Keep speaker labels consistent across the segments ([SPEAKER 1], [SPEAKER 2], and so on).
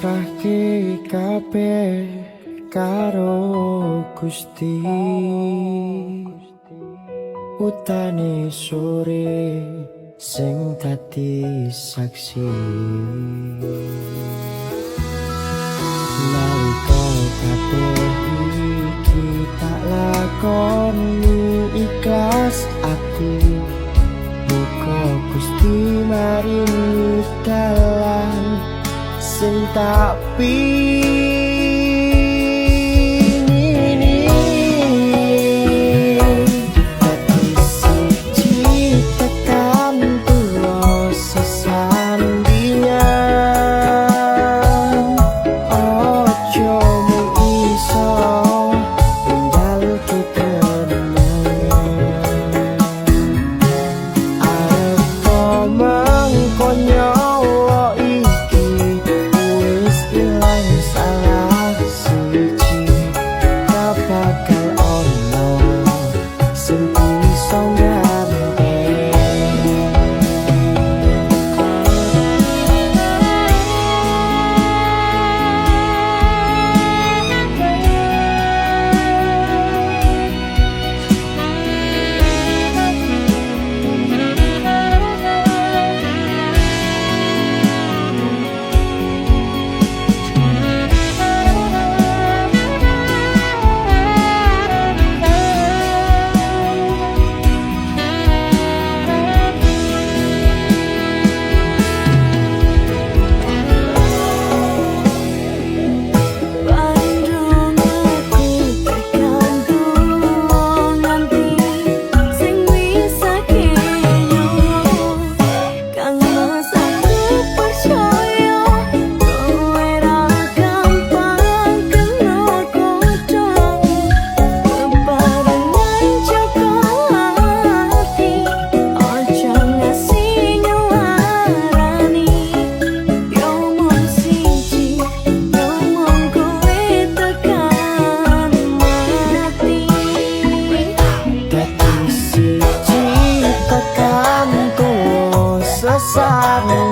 [SPEAKER 1] Pasrahke kabeh karo Gusti. Utane sore sing dadi saksi. Nalika kabeh iki tak lakoni ikhlas ati, muga Gusti maringi dalan sing tak pingini. Dadi siji tekan tuwa sesandingan, ojo mung iso ninggalke kenangan. Arep mengko nyawa iki wis ilang salah siji, ra bakal ono sing bisa ngganteni.
[SPEAKER 2] Bandung aku tekan tuwa nganti sing wisake nyawa. Kang Mas, aku percaya kowe ra gampang kena godha. Bebarengan jaga ati, aja ngasi ngelarani. Yo mung siji, yo mung kowe tekan mati.
[SPEAKER 1] Dadi siji tekan tuwa sesandingan,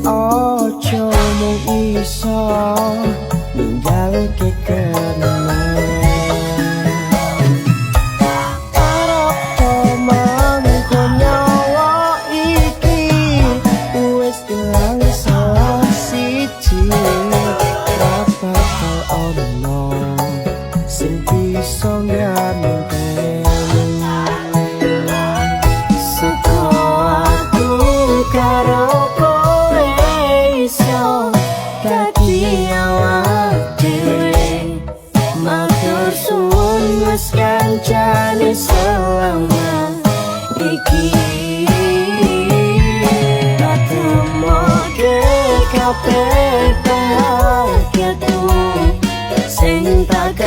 [SPEAKER 1] ojo mung iso ninggalke kenangan. Arep mengko nyawa iki wis ilang salah siji, ra bakal ono sing bisa ngganteni.
[SPEAKER 2] Seko aku karo kowe iso dadi awak dhewe. Matur suwun wis kancane selama iki. Tak temoke kabeh bahagiaku sing tak